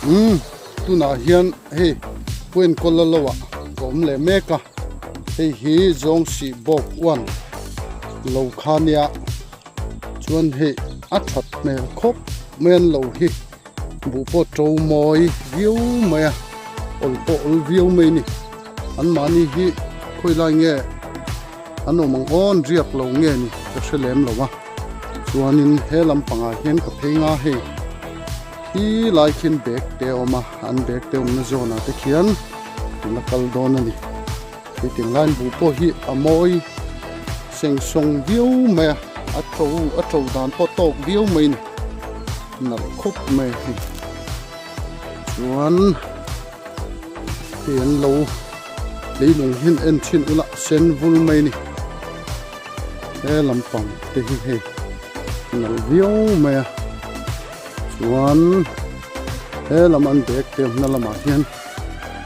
Umm tunah hian hei pu enkawl a lo ah ka awm leh mek a hei hi zawng sih bawk uan lo kha nia chuan hei a that hmel khawp mai an lo hi buh pawh to mawi viau mai a awl pawh awl viau mai a ni an mahni hi khawi lai nge an awm ang aw an riak lo nge ni ka hre lem lo a chuanin he lampangah hian ka phei nga hei Khi lai khian bag te a awm a, an bag te awmna zawnah te khian an la kal dawn a ni. Hetiang laiin buh pawh hi a mawi seng sawng viau mai a, a to a to dan pawh tawk viau mai a ni, nalh khawp mai a hei. Chuan hei an lo leilung hian en thin ula sen vul mai a ni. He lampang te hi hei nalh viau mai a. Chuan he lam an bag te awmna lamah hian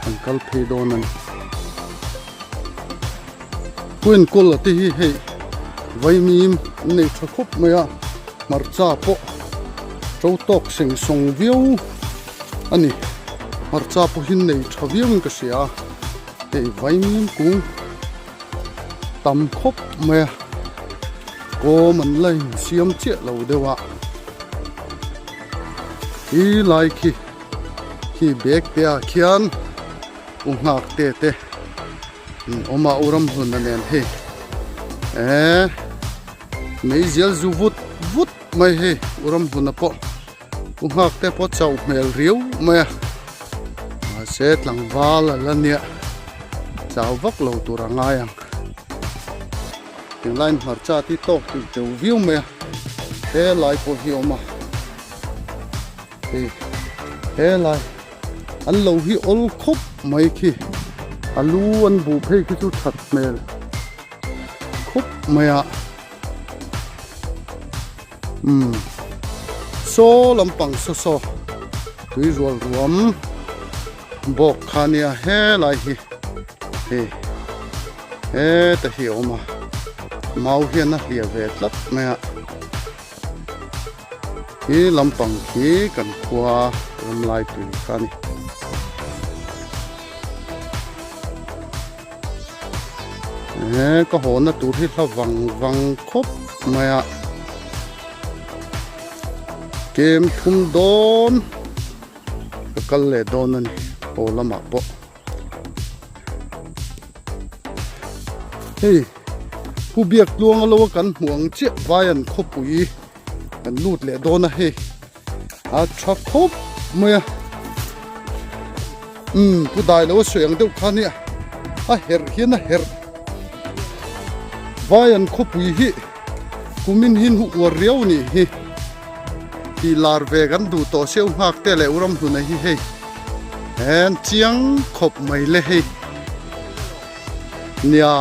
an kal phei dawn a ni. Pu Enkawla te hi hei vaimim an nei tha khawp mai a, hmarcha pawh to tawk seng sawng viau a ni. Hmarcha pawh hi nei tha viauin ka hria a, hei vaimim kung tam khawp mai a, kawm an la insiam chiah lo deuh a. Hi lai khi khi bag te ah khian u nghak te te an awm a u ramhlun a nen hei eh meizial zu vut vut mai hei u ramhlun a pawh u nghak te pawh chauh hmel riau mai a mahse tlangval a la nia chau vak lo tur a ngai ang. Tunlaiin hmarcha te tawk tih teuh viau mai a helai pawh hi a awm a hei helai an lo hi awl khawp mai khi a lu an buh phei khi chu that hmel khawp mai a umm saw lampang saw saw tui rual ruam bawk kha nia helai hi hei. Heta hi a awm a, mau hian a hliah ve tlat mai a, khi lampang khi kan khua ram lai tui kha a ni. He ka hawna tur hi hla vang vang khawp mai a, kem thum dawn ka kal leh dawn a ni haw lamah pawh. Hei pu biak tluang a lo a kan hmuh ang chiah vai an khawpui kan lut leh dawn a hei a tha khawp mai a umm pu dai lo a sawi ang deuh kha nia a herh hian a herh vai an khawpui hi kumin hi hnu uar riau a nih hi tih lar ve kan duh tawh seuh nghak te leh u ramhluna hi hei. En chiang khawp mai le hei nia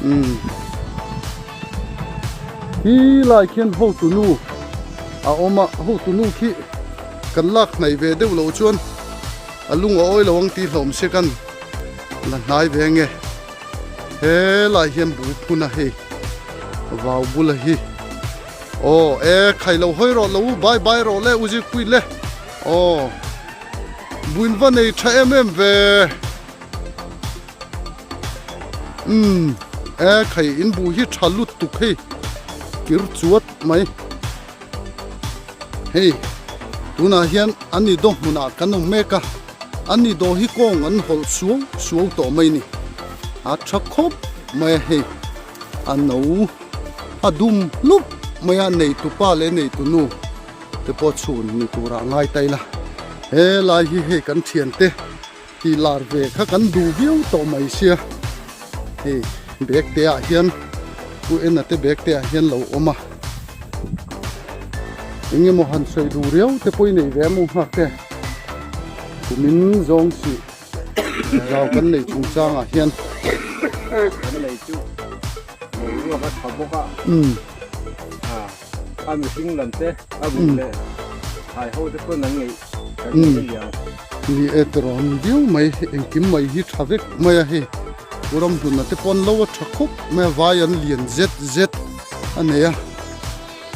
umm hi lai khian hotu nu a awm a hotu nu khi kan lak hnaih ve deuh loh chuan a lung a awi lo ang tih hlawm se kan la hnai ve nge he lai hian bu phun a hei vau bula hi aw e khai lo hawi rawh lo u bye bye rawh le u zirpui le. Aw buin va nei tha em em ve umm e khai in buh hi tha lut tuk hei kir chuat mai hei tunah hian an ni daw hmunah kan awm mek a an ni daw hi kawng an hawlh suau suau tawh mai a ni a tha khawp mai a hei a no a dum hlup mai a neitupa leh neitunu. Te pawh chhun ni turah ngai ta ila helai hi hei kan thiante tih lar ve kha kan duh viau tawh mai sia hei bag te ah hian pu ena te bag te ah hian lo awm a eng emaw han sawi duh riau te pawh i nei ve a mu nghak te kumin zawng si zau kan nei chungchang ah hian kan nei chu boruak a tha bawk a umm. A mihring lam te a buh leh thlai ho te pawn an ngeih kan ngeih a niang. Ni e tiraw ni viau mai engkim mai hi tha vek mai a hei u ramhluna te pawn lo a tha khawp mai a vai an lian zet zet a nei a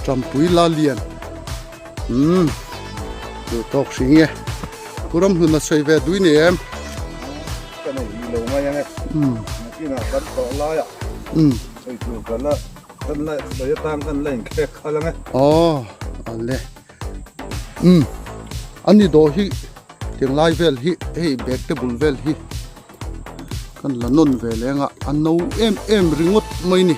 tampui la lian umm. Duh tawk hri nge. Pu Ramhlun a sawi ve dui ni em? Ka nei lo mai ang e. Nakinah kan tawh laiah sawi tur ka la kan la sawi atan kan la inkhek khalh ang e. Aw ale. Umm ani dawh hi tiang lai vel hi hei bag te bul vel hi kan la nawn ve leng a a no em em ringawt mai ni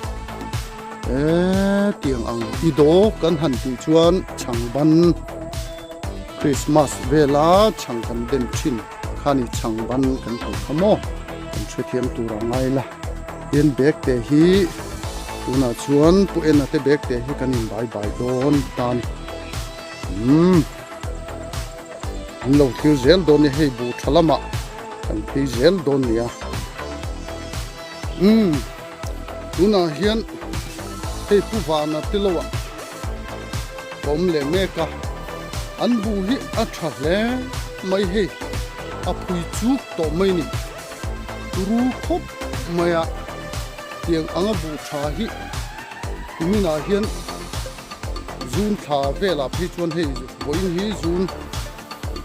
eee tiang ang i daw kan han tih chuan chhang ban Christmas vela chhang kan den thin khani chhang ban kan tih kha maw kan hrethiam tur a ngai la tin bag te hi tunah chuan pu ena te bag te hi kan in bai bai dawn ta a ni umm. An lo thlir zel dawn nia hei buh tha lamah kan phei zel dawn nia. Umm tunah hian hei pu vana te lo ah ka awm leh mek a an buh hi a tha hle mai hei a phui chuk tawh mai ni turu khawp mai a tiang anga buh tha hi kuminah hian. June thla velah phei chuan hei vawiin hi June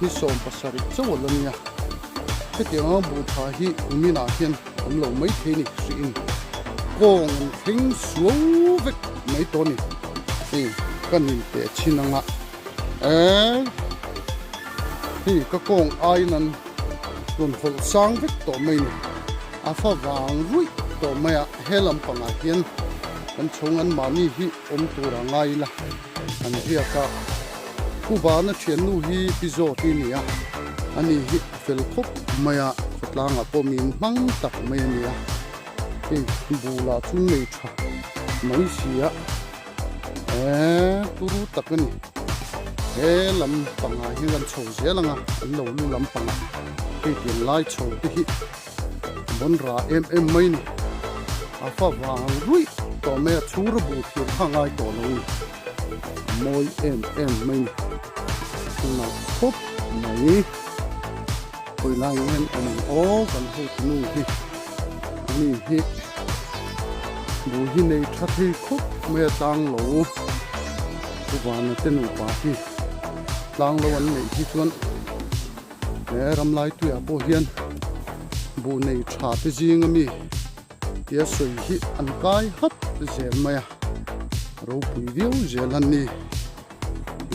ni 17 chauh a la nia. Hetiang anga buh tha hi kuminah hian awm lo mai thei ni hriin kawng an thleng suau vek mai tawh a ni. Hei ka nin teh chhin anga eee hei ka kawng aiin an rawn hawlh sang vek tawh mai ni. A fa vang ruih tawh mai a he lampangah hian kan chhung an mahni hi awm tur a ngai ila an riak a, Pu Vana thiannu hi Pi Zawt i ni a, ani hi a fel khawp mai a, khawtlangah pawh min hmang tak mai a ni a, hei bulah chu nei tha mai si a, eee turu tak a ni, he lam pangah hian kan chho zel ang a, an lo lu lam pangah hei tiang lai chho te hi. Bawn ra em em mai ni. A fa vang ruih tawh mai a, chhur a bu thir kha ngai tawh lo ni. A mawi em em mai ni. Nalh khawp mai. Khawi lai hian awm ang aw kan hotunu hi. Ani hi bu hi nei tha thei khawp mai a tlang lo. Pu Vana te nupa hi tlang lo an neih hi chuan. He ramlai tuiah pawh hian buh nei tha te zing ami tia sawi hi an kai hat zel mai a, ropui viau zel an ni.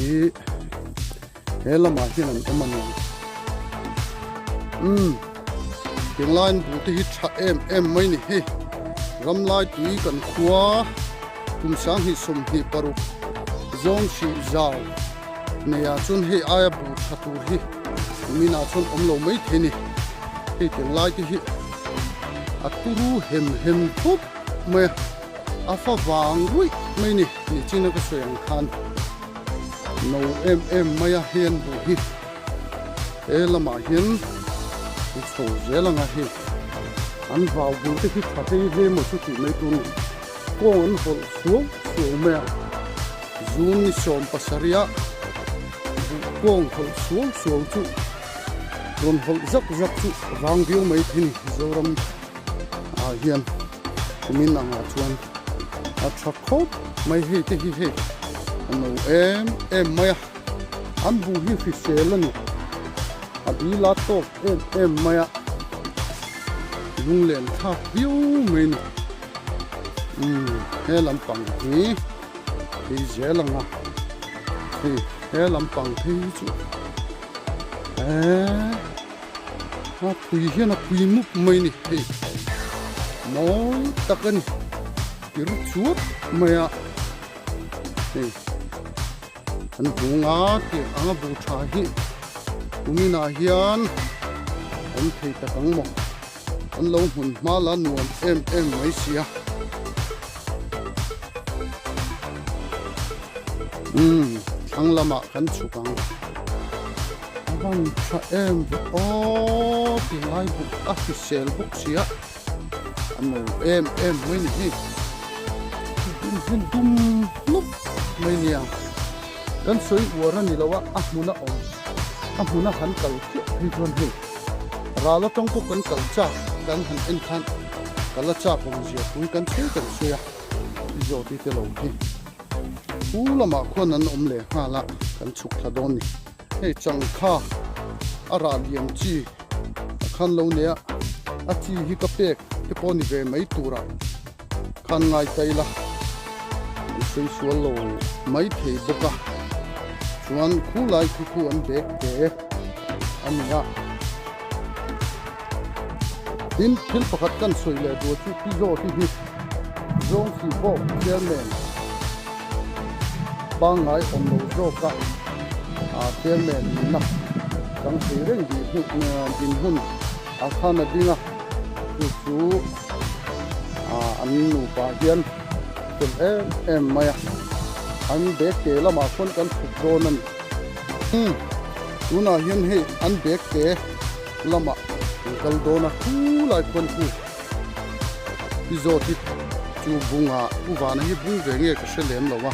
Ih he lamah hian an awm a ni. Umm tinglaiin buh te hi tha em em mai ni hei ramlai tui kan khua kum 2026 zawng hrih zau. Neiah chuan hei aia buh tha tur hi kuminah chuan awm lo mai thei ni. Hei tiang lai te hi a turu hem hem khawp mai a, a fa vang ruih mai ni nichin a ka sawi ang khan no em em mai a hei an buh hi he lamah hian an chho zel ang a hei an vau bul te hi tha hlei hle maw chu tih mai tur ni. Kawng an hawlh suau suau mai a, June ni 17 ah buh kawng hawlh suau suau chu rawn hawlh zak zak chu vang viau mai thei ni Mizoram ah hian kumin angah chuan a tha khawp mai hei te hi hei a no em em mai a, an buh hi hrisel a ni a dil a tawk em em mai a lunglen thlak viau mai a ni. Umm he lampang hi phei zel ang a hei he lampang phei hi chu eee a phui hian a phui mup mai a ni hei mawi tak a ni tir chuap mai a hei an hmu nga tih anga bu tha hi kuminah hian awm thei tak ang maw. An lo hmun hma la nuam em em mai sia. Umm thlang lamah kan chhuk ang. A van tha em ve aw ti lai buk a hrisel bawk sia. A no em em mai ni hi. Dum hian dum hnup mai nia. Kan sawi uar a ni lo a, a hmun a awm. A hmun a han kal chiah phei chuan hei. Ral atang pawh kan kal chak kan han en khan kal a chak awm zia pui kan chhui kan chhui a i zawt i te lo hi pu lamah khuan an awm leh nghal a kan chhuk thla dawn ni. Hei changkha a rah liam chi a khan lo nei a, a chi hi ka pek te pawh ni ve mai turah khan ngai ta ila an sawi sual lo mai thei bawk a, chuan khulai khu khu an bek te a ni a. Tin, thil pakhat kan sawi leh duh chu Pi Zawti hi Zawngsi bawk chairman pangngai awm lo zawka chairman nihna chang thei reng dinhmun ah khan a ding a, chu chu an nupa hian fel em em mai a, an bag ke lamah khawn kan chhuk dawn a ni. Tunah hian hei an bag te lamah an kal dawn a, khulai khuan khu i zawt hi chu bunga u vana hi bung ve nge ka hre lem lo a,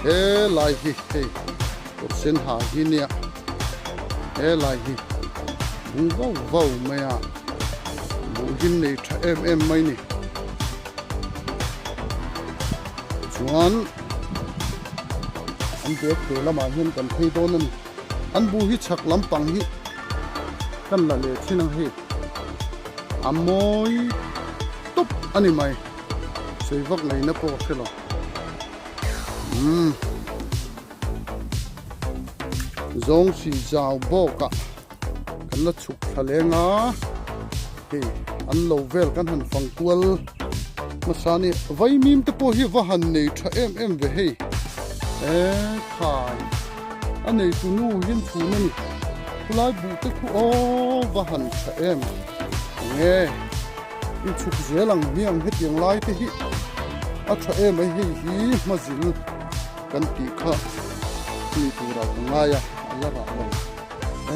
helai hi hei kawr sen ha hi nia helai hi bung vau vau mai a, buh hlim nei tha em em mai ni chuan an bag te lamah hian kan phei dawn a ni. An bu hi chhak lampang hi kan la leh thin ang hei a mawi tawp a ni mai sawi vak ngaihna pawh ka hre lo umm zawng si zau bawk ah kan la chhuk thla leng a hei an lo vel kan han fang kual hmasa a ni vaimim te pawh hi va han nei tha em em ve hei ekhai. A neitu nu hian chhun a ni. Khulai buh te khu aw va han tha em. Enge i chhuk zel ang hmiang hetiang lai te hi a tha em ai hei hi hmazil kan tih kha ni turah ka ngai a, a la rah lo.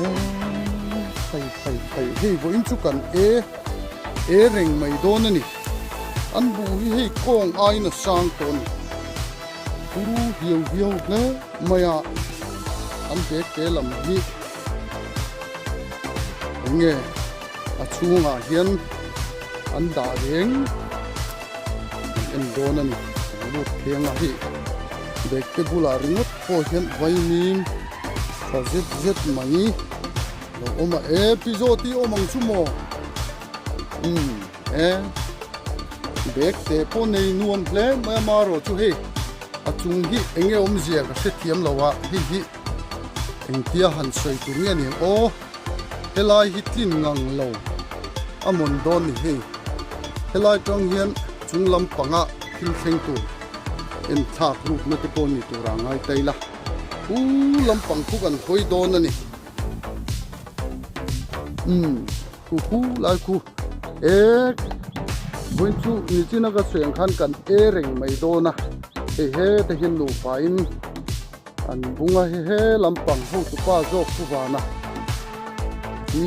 Eee khai khai khai hei vawiin chu kan e e reng mai dawn a ni. An buh hi hei kawng aiin a sang tawh a ni. Puru hiau hiau hle mai a, an bag te lam hi enge a chhungah hian an dah reng an en dawn a ni an lut pheng a hei bag te bulah ringawt pawh hian vaimim tha zet zet mai lo awm a e pi zawt hi awm ang chu maw umm. E bag te pawh nei nuam hle mai a marawh chu hei a chung hi eng nge awmzia ka hrethiam lo a hei hi engtia han sawi tur nge ni ang aw helai hi tlin ngang lo a mawn dawn ni hei helai tang hian chung lampanga thil thleng tur en thlak rukna te pawh ni tur a ngai ta ila u lampang khu kan hawi dawn a ni umm. Khu khu lai khu e vawiin chu nichina ka sawi ang khan kan e reng mai dawn a hei heta hian nupa in an bung a he he lampang hotu pa zawk thu vana hi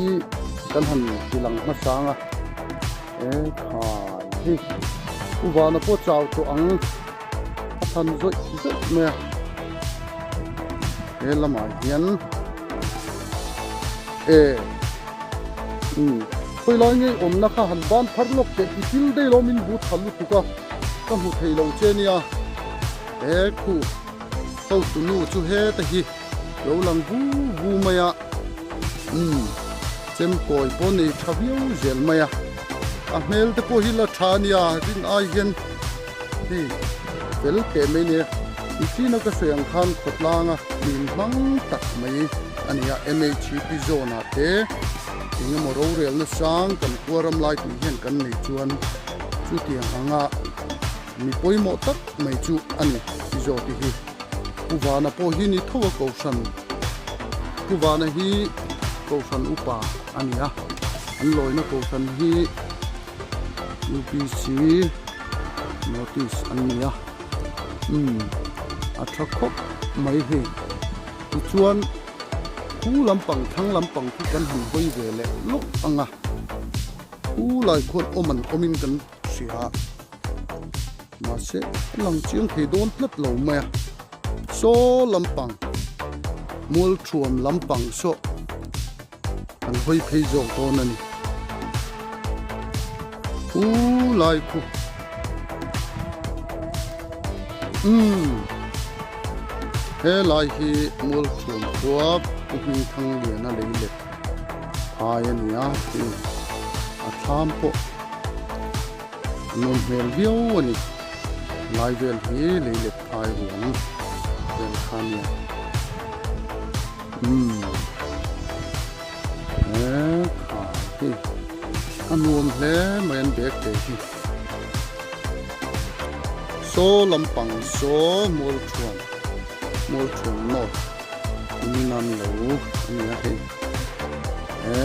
kan han ti lang hmasang a e khai hi u vana pawh chau tawh ang a than zawih zawih mai a he lamah hian e umm khawi lai ngei awmna kha han ban phar lawk teh i thil daih lo min but kha lutuk a ka hmu thei lo che nia he khu hotu nu chu heta hi lo lang vu vu mai a umm chemkawi pawh nei tha viau zel mai a a hmel te pawh hi la tha a nia rin ai hian hei fel teh mai nia nichina ka sawi ang khan khawtlanga min hmang tak mai a ni a mhep zone ah te eng emaw rorelna sang kan khua ram lai tih hian kan nei chuan chutiang anga mi pawimawh tak mai chu a ni i zawt hi. Pu Vana pawh hi ni tho a Kohhran Pu Vana hi Kohhran upa a ni a, an lawina Kohhran hi UPC notice an ni a, umm a tha khawp mai hei. Tichuan khu lampang thlang lampang khu kan han hawi ve leh lawk ang a, khu lai khuan awm an awmin kan hria. Mahse a lang chiang thei dawn tlat lo mai a, saw lampang mual thuam lampang saw an hawi phei zawk dawn a ni. Pu lai khu umm he lai hi mual thuam khua pi. Pu Hmingthangliana lei let phai a ni a, hei a thlam pawh a nawm hmel viau a ni. Lai vel hi lei let phai ruang vel kha a nia. Umm he kha hei a nuam hle mai an bag te hi. Saw lampang saw Mualthuam Mualthuam North kumin an lo a ni a hei he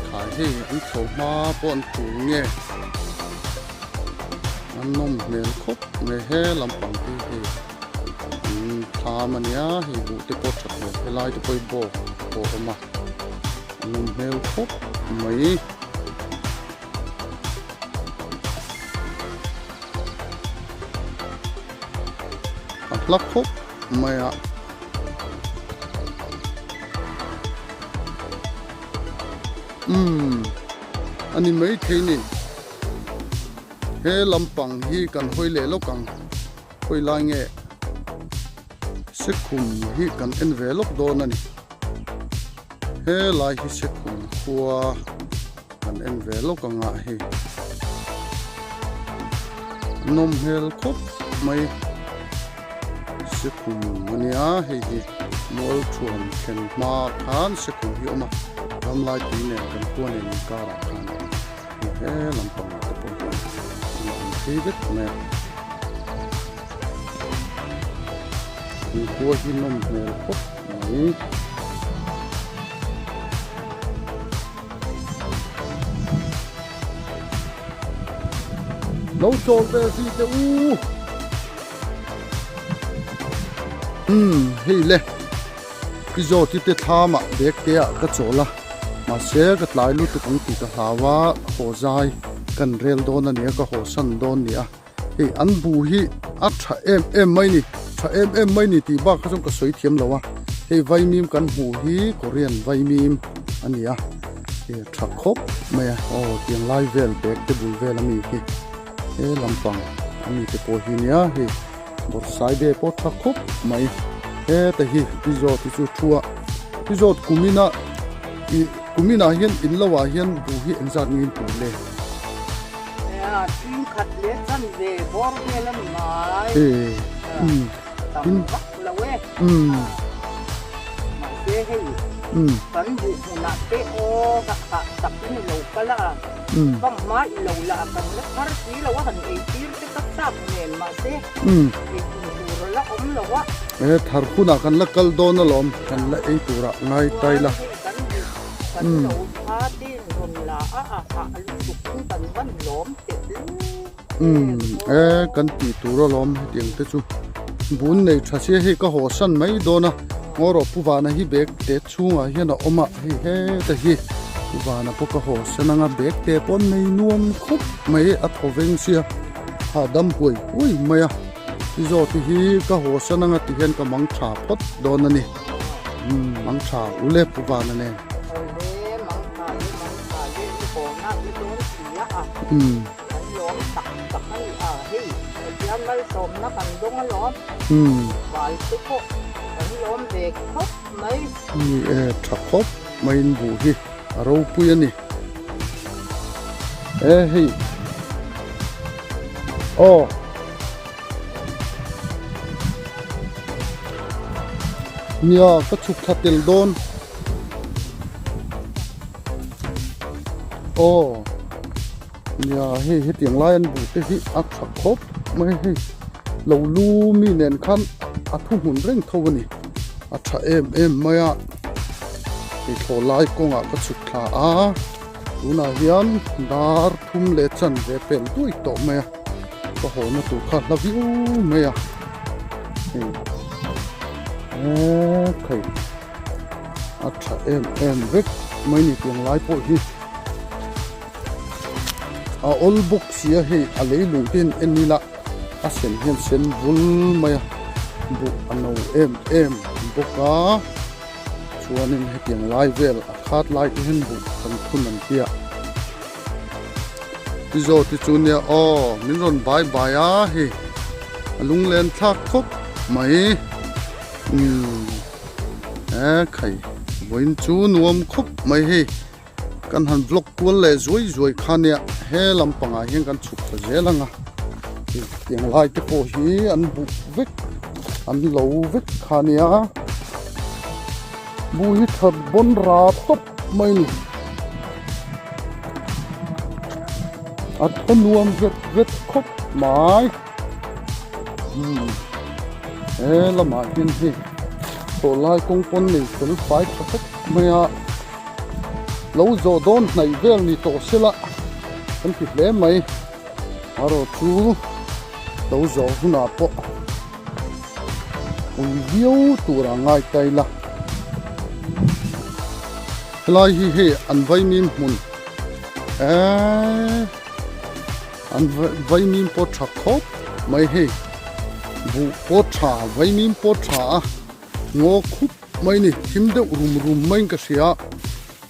khai hei an chho hma pawh an tur nge an nawm hmel khawp mai he lampang te hi hei an thlam a nia hei buh te pawh that hmel helai te pawh hi bawk pawh a awm a a nawm hmel khawp mai. A hla khawp mai a. Umm a ni maithei ni. He lampang hi kan hawi leh lawk ang. Khawi lai nge Sekhum hi kan en ve lawk dawn a ni. He lai hi Sekhum khua. Kan en ve lawk ang ah hei nawm hmel khawp mai sikhum a nia hei hi mual thuam thlen hma khan sikhum hi a awm a ramlai tui nen kan khua nen inkar ah khan hei he lampang ah te pawh hian a awm phei vek mai a an khua hi nawm hmel khawp mai. Lo chawl ve zui teh u. Umm hei le pi zawt hi te thlam ah bag te ah ka chawl a mahse ka tlai lutuk ang tih ka hlau a haw zai kan rel dawn a nia ka haw san dawn a nia. Hei an bu hi a tha em em mai ni tha em em mai ni tih bak kha chuan ka sawi thiam lo a hei vaimim kan hmuh hi korean vaimim a ni a hei a tha khawp mai a aw tiang lai vel bag te bul vel ami hi he lampang ami te pawh hi nia hei bawrhsai ve pawh tha khawp mai heta hi pi zawt hi chu thu a pi zawt kumina ih kuminah hian in lo ah hian bu hi engzat nge in tur le. Chhungkhat leh chan ve bawr vel a ni mai. Tam vak lo e. Mahse hei kan buh hmunah te aw ka hah tak in i lo kal a, bang hma i lo la a kan la thar si lo a han ei tir te ka chak nen mahse ei tum tur a la awm lo a. E thar hunah kan la kal dawn alawm kan la ei turah ngai tai la. Kan buh kan lo tha tin rawn la a a hah lutuk in kan van lawm teh lut Umm e kan tih tur alawm hetiang te chu bun nei tha sia hei ka haw san mai dawn a ngaw rawh pu vana hi bag te chhungah hian a awm a hei heta hi pu vana pawh ka haw san anga bag te pawh an nei nuam khawp mai a thaw veng sia hahdam huai huai mai a i zawt te hi ka haw san anga ti hian ka mang tha phawt dawn a ni. Umm mang tha u le pu vana nen. Awle mang tha le mang tha le i haw nak le dawn si a a. Umm. Kan lawm tak tak a ni a hei Pathian malsawmna kan dawng alawm. Umm. Val te pawh kan lawm ve khawp mai. Ni e tha khawp mai in buh hi a ropui a ni. E hei aw. Nia ka chhuk thla tel dawn aw nia hei hetiang lai an buh te hi a tha khawp mai hei lo lu mi nen khan a thu hmun reng tho a ni a tha em em mai a hei thlawh lai kawngah ka chhuk thla a tunah hian dar thum leh chanve pel duai tawh mai a. Ka hawhna tur kha hla viau mai a hei ekhei a tha em em vek mai ni tiang lai pawh hi a awl bawk si a hei a leilung te hian en ila a sen hian sen vul mai a buh a no em em bawk a chuanin hetiang lai vel a khat lai te hian buh kan phun an tia. Ti zawt hi chu nia aw min rawn bai bai a hei a lunglen thlak khawp mai umm he khai. Vawiin chu nuam khawp mai hei kan han vlog kual leh zuai zuai kha nia he lampangah hian kan chhuk ta zel ang a tiang lai te pawh hi an buh vek an lo vek kha nia buh hi tha bawn ra tawp mai a ni a thaw nuam vet vet khawp mai. Umm he lamah hian hei tawlai kawng pawn nei fel fai tha vek mai a lo zawh dawn hnaih vel ni tawh sela kan ti hle mai erawh chu lo zawh hunah pawh ui viau tur a ngai ta ila helai hi hei an vaimim hmun eeee. An vaimim pawh tha khawp mai hei buh pawh tha vaimim pawh tha a ngaw khup mai ni thim deuh rum rum maiin ka hria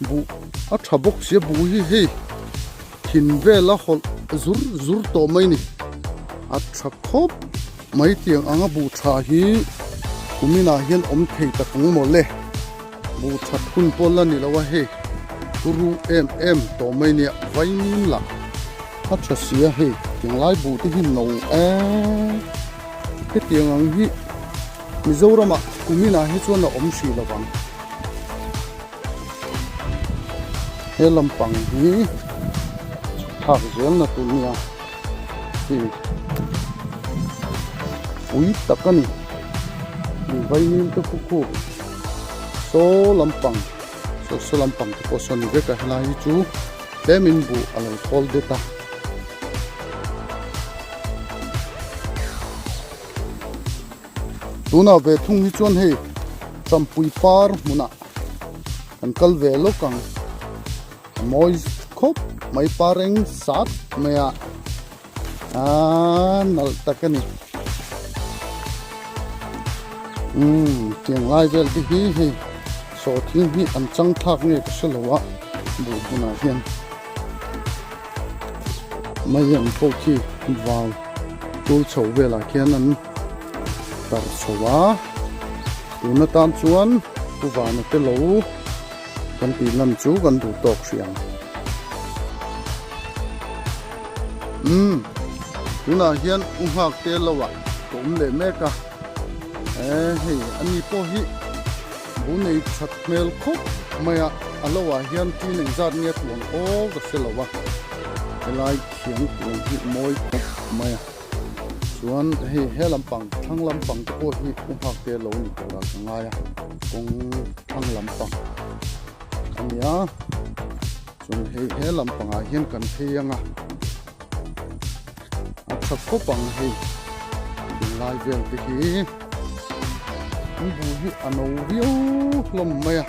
buh a tha bawk sia buh hi hei thin vel a hawlh zur zur tawh mai ni a tha khawp mai tiang anga buh tha hi kuminah hian awm thei tak ang maw le buh that hun pawh la ni lo a hei ru em em tawh mai nia vaimim lah a tha si a hei tiang lai buh te hi no eee hetiang ang hi Mizoram ah kumin ah hi chuan a awm hrih lo vang he lampang hi chhuk thlak zel na tur nia hei pui tak a ni vaimim te khu khu saw lampang. Saw saw lampang te pawh sawn vek a helai hi chu tlemin buh a lo thawl det a. Tunah ve thung hi chuan hei Champui par hmunah kan kal ve lawk ang a mawi khawp mai par eng sat mai a aaa nalh tak a ni. Umm tiang lai vel te hi hei sawhthing hi an chang thlak nge ka hre lo a buh hmunah hian mai ang pawh khi vau tul chho velah khian an tar chho a tun atan chuan pu vana te lo kan tih lan chu kan duh tawk hrih ang. Umm tunah hian u nghak te lo ah ka awm leh mek a eh hei ani pawh hi bu nei that hmel khawp mai a a lo ah hian tin engzat nge tuang aw ka hre lo a helai thiang tuang hi mawi khawp mai a chuan hei he lampang thlang lampang te pawh hi u nghak te lo ni tur ah ka ngai a kawng thlang lampang a ni a. Chuan hei he lampangah hian kan phei ang a, a tha khawp ang hei tunlai vel te hi an bu hi a no viau hlawm mai a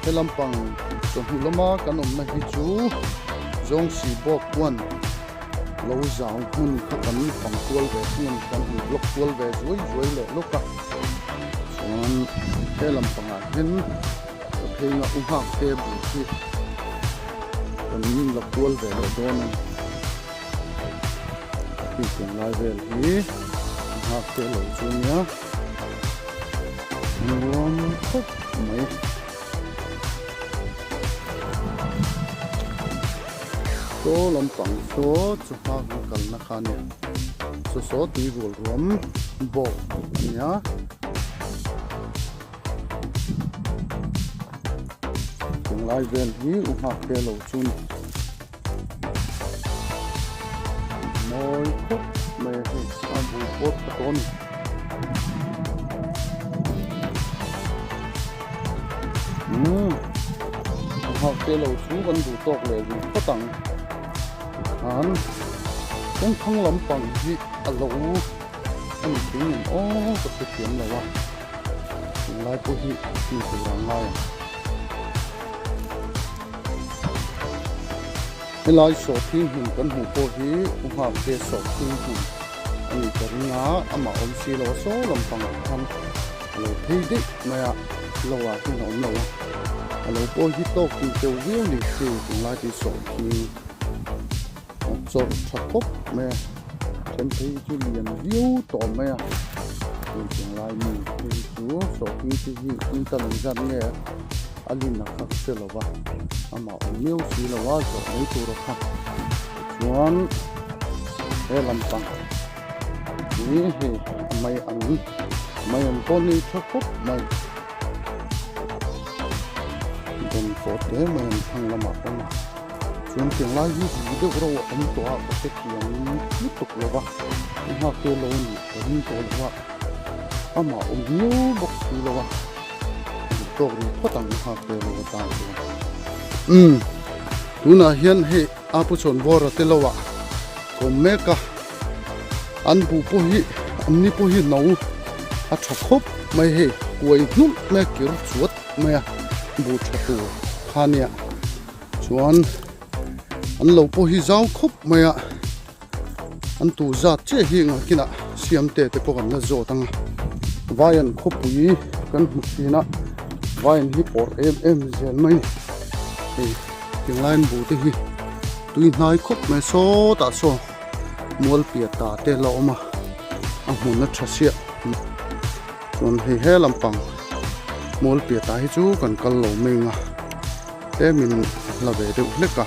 he lampang chawhnu lama kan awmna hi chu zawngsi bawk chuan lo zau hmun kha kan pang kual ve hmun kan han block kual ve zuai zuai leh lawk a chuan he lampangah hian. Ka phei nga u nghak te bul hi kan la kual ve leh dawn a ni. Ka tih tiang lai vel hi u nghak te lo chu nia nuam khawp mai. Saw lampang saw chu nghak an kalna kha a nia saw saw tui rual ruam bawk a nia. Tunlai vel hi u nghak te lo chu ni mawi khawp mai a hei a bu pawt ta tawh a ni. Umm u nghak te lo chu kan duh tawk leh zui phawt ang tikhan kawngthlang lampang hi a lo a ni thei ngem aw ka hrethiam lo a. Tunlai pawh hi mi tur ang ngai ang. Helai sawhthing hmun kan hmuh pawh hi u nghakte sawhthing hmun a nih ka ring a, amah awm si lo a saw lampangah khan a lo phei daih mai a, lo ah hian a awm lo a, a lo pawh hi tawk tih teuh viau ni hei tunlai tih sawhthing a chawrh tha khawp mai a, then phei hi chu lian viau tawh mai a. Hei tunlai mi hei chu sawhthing te hi quintal ang zat nge a lin a kha hre lo va, amah awm miau si lo a zawh mai tur a kha. Tichuan he lampang hi hei mai ang mai ang pawh ni tha khawp mai. Dawnfawh te mai an thlang lamah awm a. Chuan tiang lai hi ri deuh reuh a awm tawh a ka hrethiam lutuk lo va, i nghak te lo a nih ka ring tawh lo a, amah awm viau bawk si lo a, a duh tawk rih phawt ang i nghak te lo atan chuan. Umm tunah hian hei a pu chhawn bawra te lo ah ka awm mek a, an buh pawh hi an ni pawh hi no a tha khawp mai hei kuai hnulh mai a kir chuat mai a buh tha tur kha nia. Chuan an lo pawh hi zau khawp mai a, an tur zat chiah hi engah kinah siamte te pawh kan la zawt ang a, vaian khawpui kan hmu thin a, vaian hi pawr em em zel mai a ni, hei tinglai an bu te hi tui hnai khawp mai sawtah saw mual piata te la awm a, a hmun a tha siah chuan hei he lampang mual piata hi chu kan kal lo mai ang a. Tlemin a hla ve deuh hlek a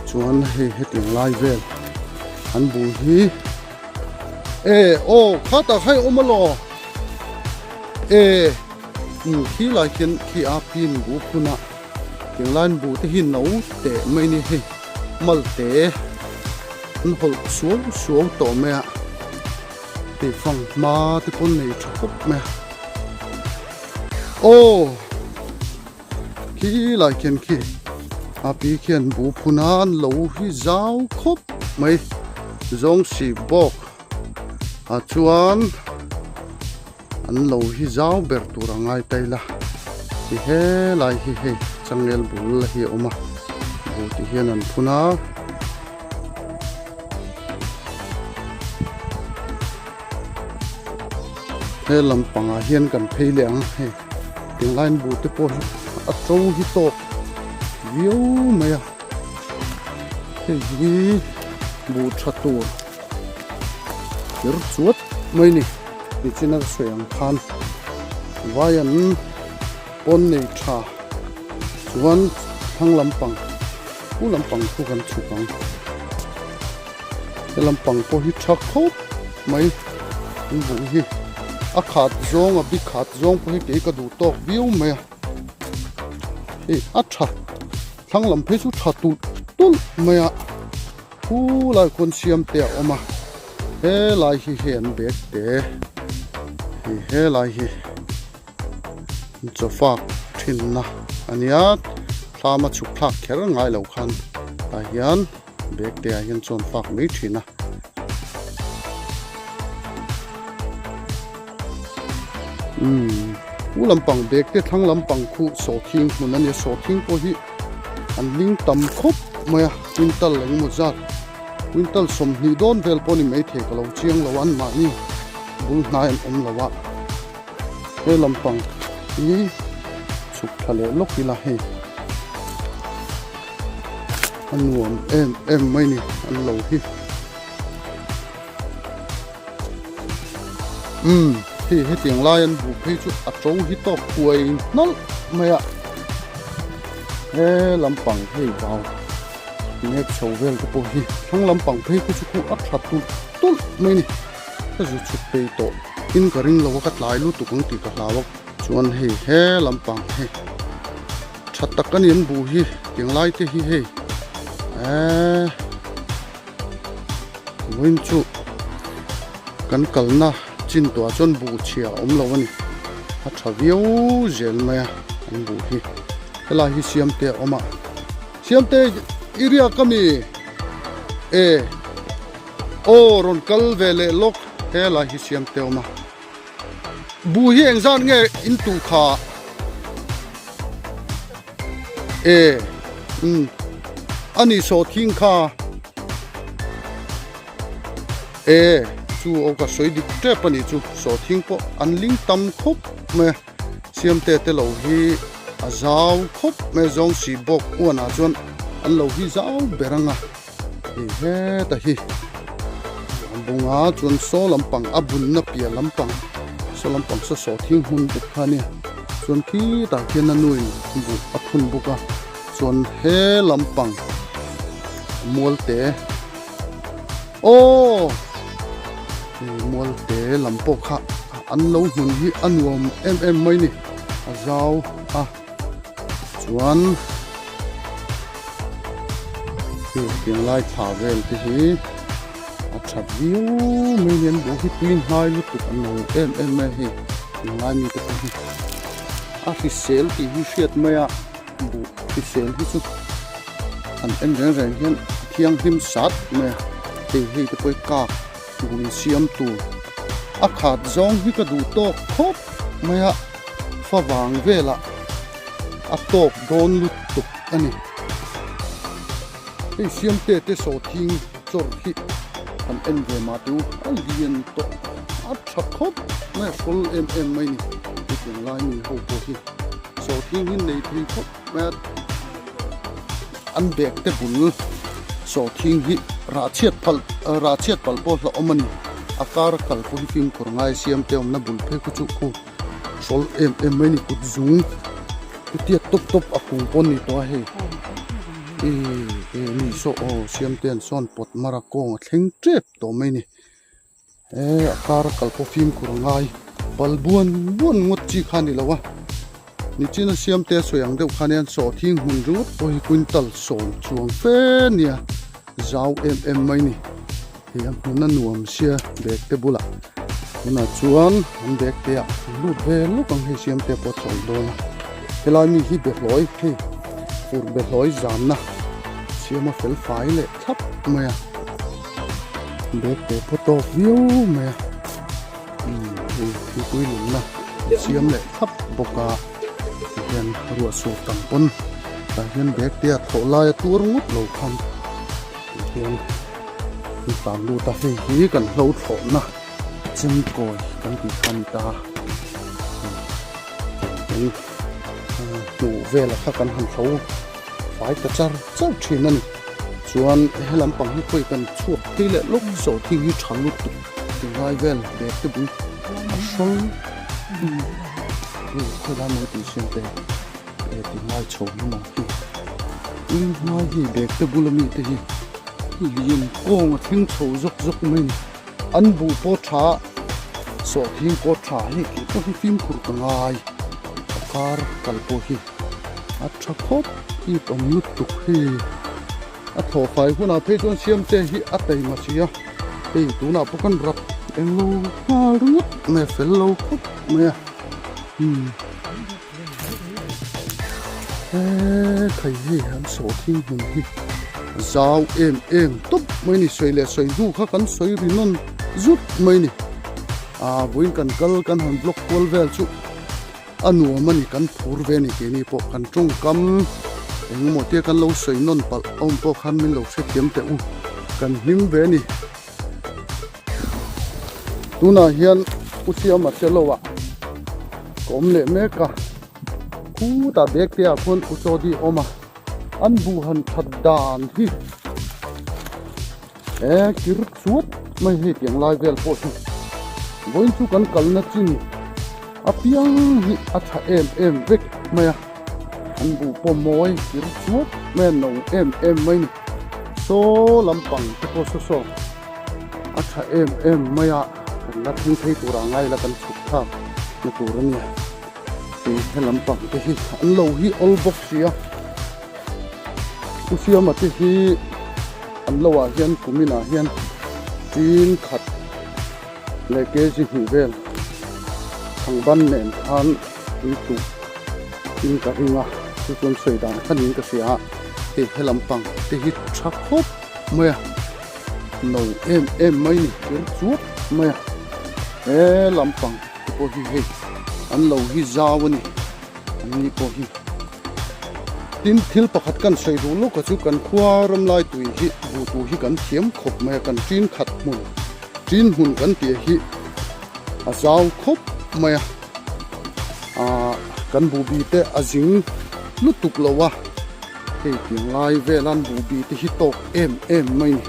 chuan hei hetiang lai vel an bul hi e aw khatah kha i awm alaw e um khi lai khian khi a pin bu phun a tiang lai an bu te hi no teh mai a ni hei mal te an hawlh suau suau tawh mai a hei fanghma te pawn nei tha khawp mai a aw. Khi lai khian khi a pi khian bu phun a an lo hi zau khawp mai zawng sih bawk ah chuan an lo hi zau ber tur a ngai ta ila ti helai hi hei changel bul hi a awm a bu ti hian an phun a. He lampangah hian kan phei leh ang hei tunlai an buh te pawh hi a to hi tawk viau mai a hei hi buh tha tur kher chuat mai a ni nichin a sawi ang khan vai an pawn nei tha chuan thlang lampang pu lampang khu kan chhuk ang. He lampang pawh hi tha khawp mai an buh hi a khat zawng a bi khat zawng pawh hi kei ka duh tawk viau mai a hei a tha thlang lam phei chu tha tulh tulh mai a khu lai khawn siam te a awm a helai hi hei an bag te hei helai hi chawfak thinna a nia thlam a chhuk thlak kher ngai lo khan tah hian. Bag te ah hian chuan fak mai thin a. Umm u lampang bag te thlang lampang khu sawhthing hmun a nia sawhthing pawh hi an ling tam khawp mai a quintal engemaw zat quintal 20 dawn vel pawh a ni maithei ka lo chiang lo a anmahni bul hnai an awm lo a he lampang hi chhuk thla leh lawk ila hei. A nuam em em mai ni an lo hi umm hei hetiang lai an buh phei chu a to hi tawk huai hnalh mai a he lampang hei vau nek chho vel te pawh hi thlang lampang phei khu chu khu a tha tulh tulh mai ni ka zu chhuk phei tawh in ka ring lo a ka tlai lutuk ang tih ka hlau a chuan hei he lampang hei. Tha tak a ni an buh hi tiang lai te hi hei eee vawiin chu kan kalna chin tawhah chuan buh chhia a awm lo a ni a tha viau zel mai a an buh hi helai hi siamte a awm a siamte i riak a mi e aw rawn kal ve leh lawk helai hi siamte a awm a. Buh hi engzat nge in tuh kha? E umm a nih sawh thing kha. E chu aw ka sawi dik tep a nih chu sawh thing pawh an ling tam khawp mai a siamte te lo hi a zau khawp mai a zawng sih bawk uanah chuan an lo hi zau ber ang a hei heta hi. bung a chuan saw lampang a bunna piah lampang saw lampang saw sawhthing hmun buk kha a nia chuan khitah khian a nuin buh a phun bawk a chuan he lampang mualte aw hei mualte lam pawh kha an lo hmun hi a nuam em em mai ni a zau a. Chuan hei hetiang lai thla vel te hi a tha viau mai a ni an buh hi tui hnai lutuk an lo em em mai a hei hetiang lai mite pawh hi a hrisel tih hi hriat mai a buh hrisel hi chu an en reng reng hian a thianghlim sat mai a hei hei te pawh hi kak buh insiam tur a khat zawng hi ka duh tawk khawp mai a. Favang velah a tawk dawn lutuk a ni. Hei Siamte te sawhthing chawr hi kan en ve mah teh u, a lian tawh a tha khawp mai a hrawl em em mai ni. Hetiang lai mi ho pawh hi sawhthing hi nei thei khawp mai a, an bag te bul sawhthing hi rah chhiat phal rah chhiat palh pawh hlauhawm a ni. A kar a kal pawh hi fimkhur ngai Siamte awmna bul phei khu chu khu. Hrawl em em mai ni kut zung ku tiat tawp tawp a kung pawh ni tawh a hei ih eh ni saw aw siam te an sawn pawt mar a kawng a thleng tep tawh mai ni eh a kar a kal pawh fimkhur a ngai pal buan buan ngawt chi kha a ni lo a nichina siam te a sawi ang deuh khan hian sawhthing hmun ringawt pawh hi quintal sawm chuang fe nia zau em em mai ni. Hei a hmun a nuam sia bag te bulah tunah chuan an bag te ah an lut ve lawk ang hei siam te pawh a chawl dawn a helai mi hi behlawi hei fur behlawi zamna siam a fel fai leh thlap mai a bag te pawh tawk viau mai a umm hei thingpui lumna siam leh thlap bawk a tihian ruah sur tam pawn tah hian bag te ah thlawh lai a tur ngawt lo khan tihian. Kan tlan lut a hei hi kan hlo thlawhna chemkawi kan tih kha a ni ta kan hnuh vela kha kan han hlo fai ta char char thin a ni chuan he lampang hi khawi kan chhuak phei leh lawk zawh thing hi tha lutuk ti ngai vel bag te bul a hrawl hei khawilai maw tih siam te eh ti ngai chho emaw hi eng hmai hi bag te bula mi te hi lian kawng a thleng chho zawk zawk mai a ni an buh pawh tha sawhthing pawh tha hei tih pawh hi fimkhur ka ngai a kar kal pawh hi a tha khawp it awm lutuk hei a thlawh fai hunah phei chuan siam te hi a taima si a hei tunah pawh kan rap englo nghal ringawt mai a fel lo khawp mai a umm. He khai hi an sawhthing hmun hi zau em em tawp mai ni sawi leh sawi hnu kha kan sawi ri nawn zut mai ni ah vawiin kan kal kan han vlog kual vel chu a nuam a ni kan phur ve a ni keini pawh kan tawngkam engemaw tia kan lo sawi nawn palh awm pawh khan min lo hrethiam teh u kan hlim ve a ni. Tunah hian Pu Siama te lo ah ka awm leh mek a, khutah bag te ah khuan Pu Chawdi a awm a, an buh han that dan hi e kir chuat mai hei tiang lai vel pawh hi vawiin chu kan kalna chin apiang hi a tha em em vek mai a, an buh pawh mawi kir chuat mai a no em em mai a ni. Saw lampang te pawh saw saw a tha em em mai a kan la thleng phei turah ngai ila kan chhuk thlak na tur a nia tih he lampang te hi an lo hi awl bawk si a u siama te hi an lo ah hian kumin ah hian tin khat leh kg hnih vel thangban nen khan an tuh in ka ring a chu chuan sawi dan kha niin ka hria a hei he lampang te hi tha khawp mai a no em em mai ni kir chuap mai a he lampang te pawh hi hei an lo hi zau a ni an ni pawh hi tin thil pakhat kan sawi duh lawk a chu kan khua ram lai tui hi buh tur hi kan thiam khawp mai a kan tin khat hmun tin hmun kan tih hi a zau khawp mai a ah kan buhbi te a zing lutuk lo a hei tiang lai vel an buhbi te hi tawk em em mai ni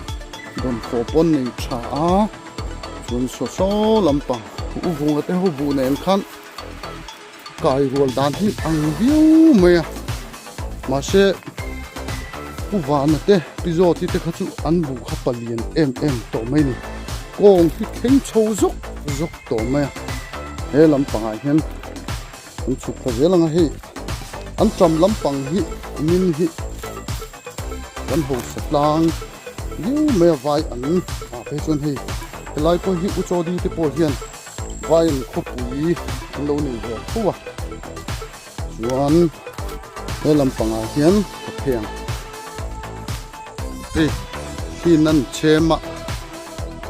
dawnfawh pawn nei tha a. Chuan saw saw lampang u vunga te ho buh nen khan kai rual dan hi ang viau mai a mahse u vana te pi zawti te kha chu an buh kha palian em em tawh mai a ni kawng hi thleng chho zawk zawk tawh mai a he lampangah hian an chhuk thla zel ang a hei an ṭam lampang hi kumin hi kan hausa tlang viau mai a vai an ah phei chuan hei helai pawh hi u chaw di te pawh hian vai an khawpui an lo nei ve tho a chuan he lampangah hian ka phei ang hei hrin an chhem a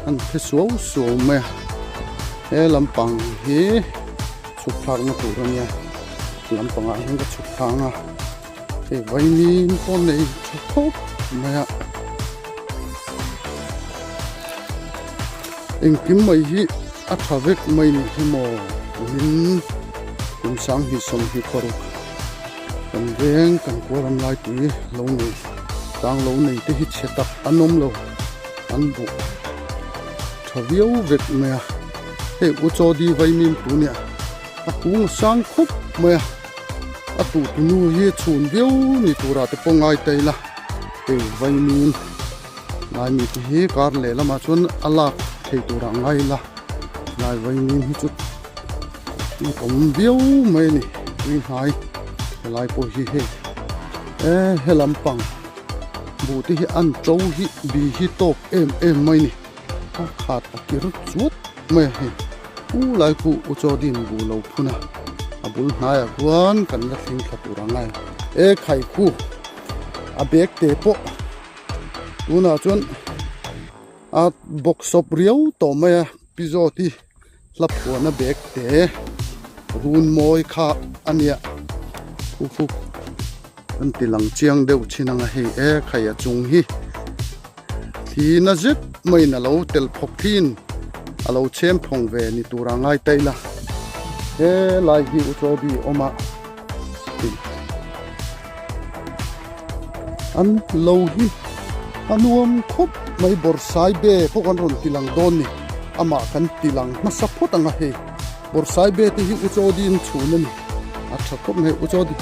an phe suau suau mai a he lampang hi chhuk thlakna tur a nia lampangah hian ka chhuk thlak a. Hei vaimim pawh nei tha khawp mai a engkim mai hi a tha vek mai nih hi maw min kum sanghnih sawmhnih paruk kan veng kan kuaram lai tui lo nei tlang lo nei te hi chhe tak an awm lo an buh tha viau vek mai a hei u chaw di vaimim tu nia a kung a sang khawp mai a. A tuhtunu hi chhun viau ni turah te pawh ngai ta ila hei vaimim lai mi te hi kar leh lamah chuan a lak thei turah ngai ila lai vaimim hi chu a awm viau mai a ni tui hnai helai pawh hi hei e he lampang buh te hi an to hi bi hi tawk em em mai a ni a khat a kir chuat mai a hei. U lai khu u chaw din bu lo phun a, a bul hnaiah khuan kan la thleng thla tur ang a e khai khu a bag te pawh tunah chuan a bawk sawp riau tawh mai a pi zawt hi hla phuahna bag te run mawi kha a nia khu khu kan ti lang chiang deuh thin ang a hei e khai a chung hi. Thli na zet maiin a lo tel phawk thin a lo chhem phawng ve ni tura ngai ta ila helai hi u chaw bi awm a an lo hi a nuam khawp mai bawrhsai be pawh kan rawn ti lang dawn ni amah kan ti lang hmasa phawt ang a hei bawrhsai be te hi u chaw din chhun a ni a tha khawp mai u chaw di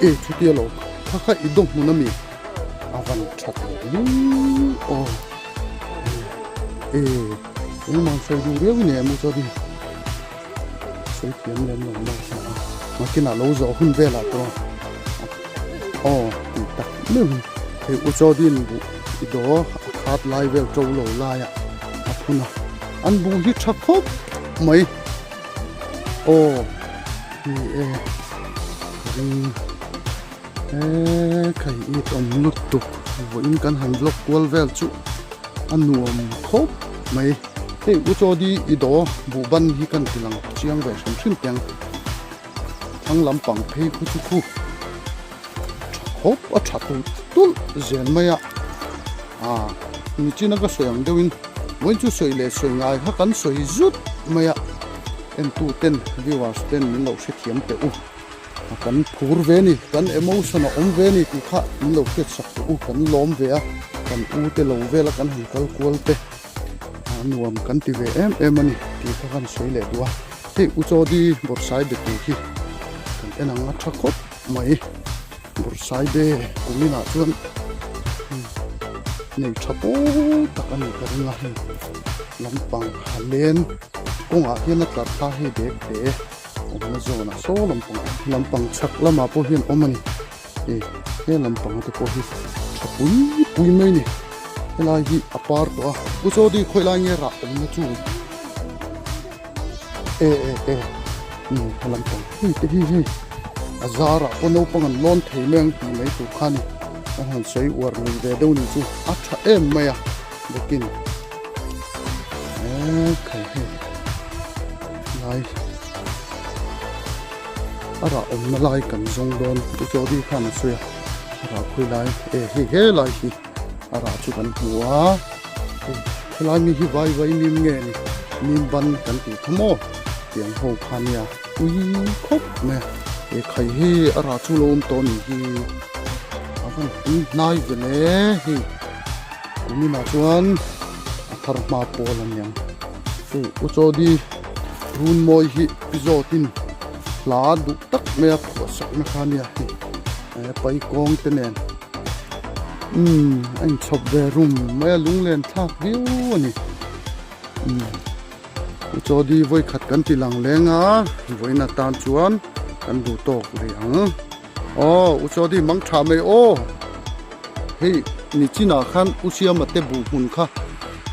e chutia lo kha kha i daw hmun a mi. A van tha tawh viau aw e engmah sawi duh riau i nei a maw chuan sawi thiam lem lo mai a nakinah lo zawh hun velah pawh aw tih tak meuh in hei u chaw din buh i daw a khat lai vel to lo laiah a phun a an buh hi tha khawp mai aw ni e ka ring. Eee khai it awm lutuk vawiin kan han vlog kual vel chu a nuam khawp mai hei u chaw di i daw buh ban hi kan ti lang chiang ve hrim hrim teng thlang lampang phei khu chu khu tha khawp a tha tulh tulh zel mai a ah nichina ka sawi ang deuhin vawiin chu sawi leh sawi ngai kha kan sawi zut mai a entu ten viewers ten min lo hrethiam teh u. Kan phur ve ni, kan emotion a awm ve ni tih kha min lo hriat sak tawh u, kan lawm ve a, kan u te lo vel a kan han kal kual te a nuam kan ti ve em em a ni tih kha kan sawi leh duh a, hei u Chawdi Bawrhsai be tur hi kan en ang a tha khawp mai, Bawrhsai be kuminah chuan nei tha pawl tak a ni ka ring a hei lampang a len kawngah hian a tlar thla hei dek te. Awmna zawnah saw lampang lampang chhak lamah pawh hian awm a ni e he lampang te pawh hi tha pui pui mai a ni helai hi a par tawh a u chaw di khawi lai nge rah awmna chu e e e um he lampang hei te hi hei a zarah pawh naupang an lawn thei mai ang tih mai tur kha a ni an han sawi uar lui ve deuh ni chu a tha em mai a bawkin e khai hei. Lai a rah awmna lai kan zawng dawn u chaw di khan a sawi a a rah khawi lai e hei he lai hi a rah chu kan hmu a hei helai mi hi vai vai mim nge ni mim ban kan tih kha maw tiang ho kha nia ui khawp mai a he khai hi a rah chu lo awm tawh a nih hi a van tui hnai ve le hei kuminah chuan a thar hma pawl a niang. Hei U Chawdi Runmawi hi pi zawtin hla duh tak mai a phuah sakna kha ania hei pai kawng te nen umm a inchhawp ve rum mai a lunglen thlak viau a ni umm U Chawdi vawikhat kan ti lang leng a vawiin atan chuan kan duh tawk rih ang. Aw U Chawdi mang tha mai aw hei nichinah khan U Siama te buh hmun kha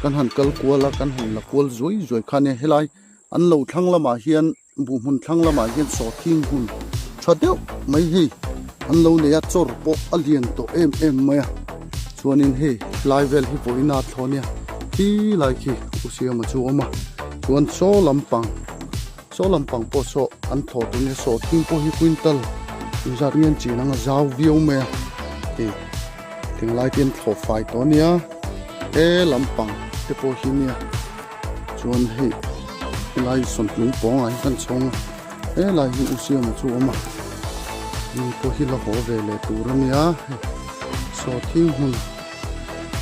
kan han kal kual a kan han la kual zuai zuai kha ania helai an lo thlang lamah hian buh hmun thlang lamah hian sawhthing hmun tha deuh mai hei an lo nei a chawr pawh a lian tawh em em mai a chuanin hei lai vel hi vawiin a thlawh ania khi lai khi U Siama chu a awm a chuan saw lampang. Saw lampang pawh saw an thlawh tur nia saw thing pawh hi quintal inzat nge an chin ang a zau viau mai a hei tinglai te an thlawh fai tawh ania he lampang te pawh hi nia chuan hei helai sawntlung pawngah hian kan chhawng a helai hi u siama chu a awm a mi pawh hi la haw ve leh tur ania hei saw thing hmun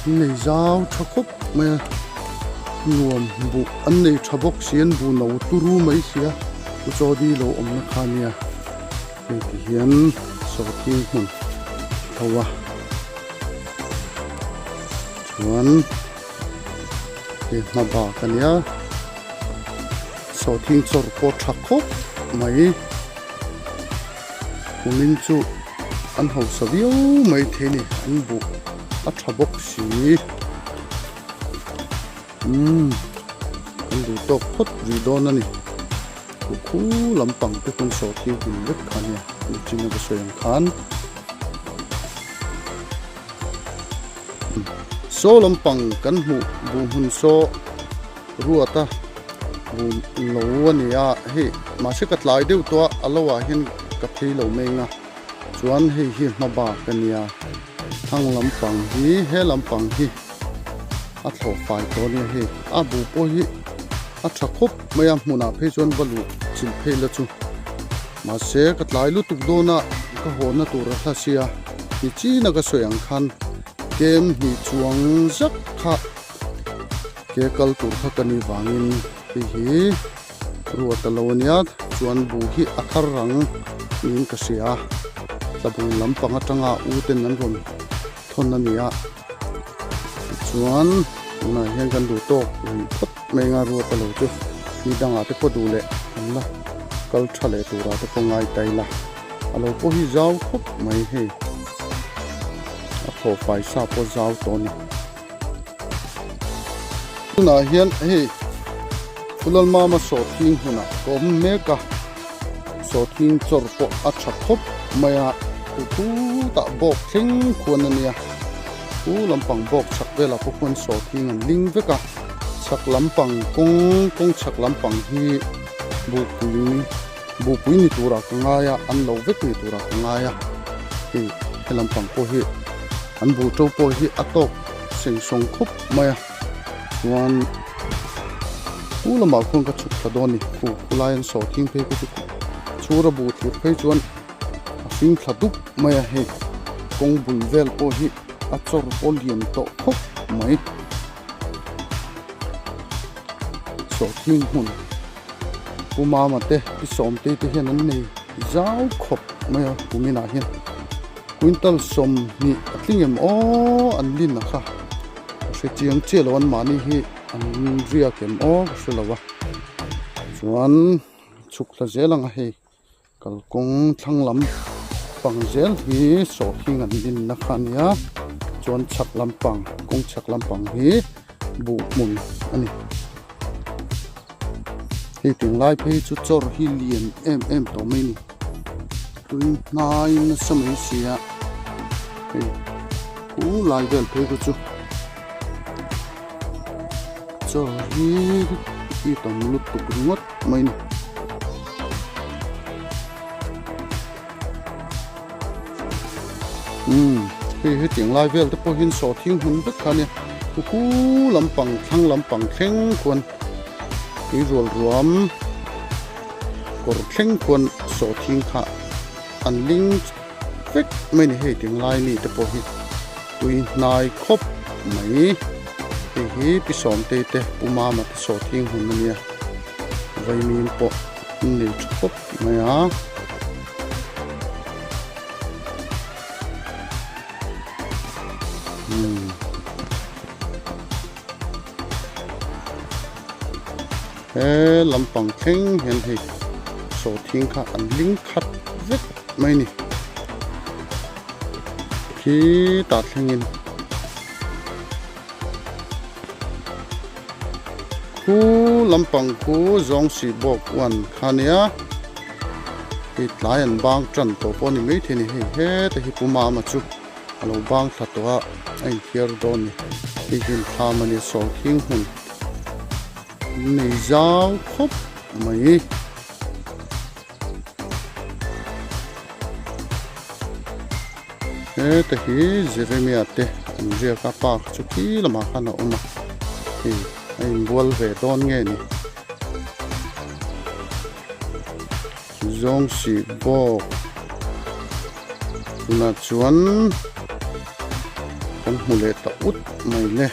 an nei zau tha khawp mai a nuam buh an nei tha bawk si an buh no turu mai si a u chawdi lo awmna kha ania hei ti hian sawhthing hmun tho a chuan hei hma bak ania sawhthing chawr pawh tha khawp mai. Kumin chu an hausa viau mai thei a ni an buh a tha bawk si umm kan duh tawk phawt rih dawn a ni khu khu lampang te pawn sawh tir hun vek kha nia nichina ka sawi ang khan saw lampang kan hmuh buh hmun saw. Ruat a bum lo a ni a hei mahse ka tlai deuh tawh a a lo ah hian ka phei lo mai ang a chuan hei hi hma bak a nia thlang lampang hi he lampang hi a thlawh fai tawh a nia hei a bu pawh hi a tha khawp mai a hmunah phei chuan va luh chilh phei la chu mahse ka tlai lutuk dawn a ka hawhna tur a hla sia nichina ka sawi ang khan kem hnih chuang zak kha. Ke kal tur kha ka nih vangin hei hi ruat a lo ania chuan bu hi a thar rang niin ka hria a tlabung lampang atanga u ten an rawn thawn a ni a tichuan tunah hian kan duh tawk rih phawt mai anga ruat a lo chu mi dangah te pawh duh leh an la kal tha leh turah te pawh ngai ta ila a lo pawh hi zau khawp mai hei a thlawh fai sa pawh zau tawh a ni. Tunah hian hei Phulalmama sawhthing hmunah ka awm mek a, sawhthing chawr pawh a tha khawp mai a, khu khutah bawk thleng khuan a nia, khu lampang bawk chhak velah pawh khuan sawhthing an ling vek a, chhak lampang kawng kawng chhak lampang hi buhpui buhpui ni turah ka ngai a, an lo vek ni turah ka ngai a, hei he lampang pawh hi. An buh to pawh hi a tawk seng sawng khawp mai a chuan khu lamah khuan ka chhuk thla dawn a ni khu khulai an sawi thing phei kha chu chhura buh thlir phei chuan a hring thla dup mai a hei kawng bul vel pawh hi a chawr pawh lian tawh khawp mai sawhthing hmun Pu Mama te Pi Sawmtei te hian an nei zau khawp mai a kuminah hian. Quintal 20 a tling em aw an lin a kha ka hre chiang chiah lo an mahni hi an riak em aw ka hre lo a chuan chhuk thla zel ang a hei kalkawng thlang lam pang zel hi sawhthing an lin na kha a nia chuan chhak lampang kawng chhak lampang hi buh hmun a ni hei tunlai phei chu chawr hi lian em em tawh mai a ni. Tui hnai nasa mai si a hei khu lai vel phei te chu chaw hi i tam lutuk ringawt mai a ni. Umm hei hetiang lai vel te pawh hian sawhthing hmun vek kha a nia khu khu lampang thlang lampang thleng khuan tui rual ruam. Kawr thleng khuan sawhthing kha an ling vek mai a ni hei tinglai mi te pawh hi tui hnai khawp mai. Hei hi Pi Sawmtei te Pu Mama te sawhthing hun a nia. Vaimim pawh an nei tha khawp mai a. Umm. He lampang thleng hian hei sawhthing kha an ling khat vek mai a ni. Khi tah thlengin. Khu lampang khu zawng sih bawk uan kha nia hei tlai an bang tan tawh pawh a ni maithei a ni hei heta hi Pu Mama chu a lo bang thla tawh a a inthiar dawn a ni hei hi inthlam a nia sawrthing hmun nei zau khawp mai. Heta hi Jeremia te an riak a pa kha chu khi lamah khan a awm a hei a inbual ve dawn nge ni zawng sih bawk tunah chuan kan hmu leh ta ut mai le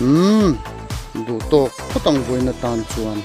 umm duh tawk phawt ang vawiin atan chuan.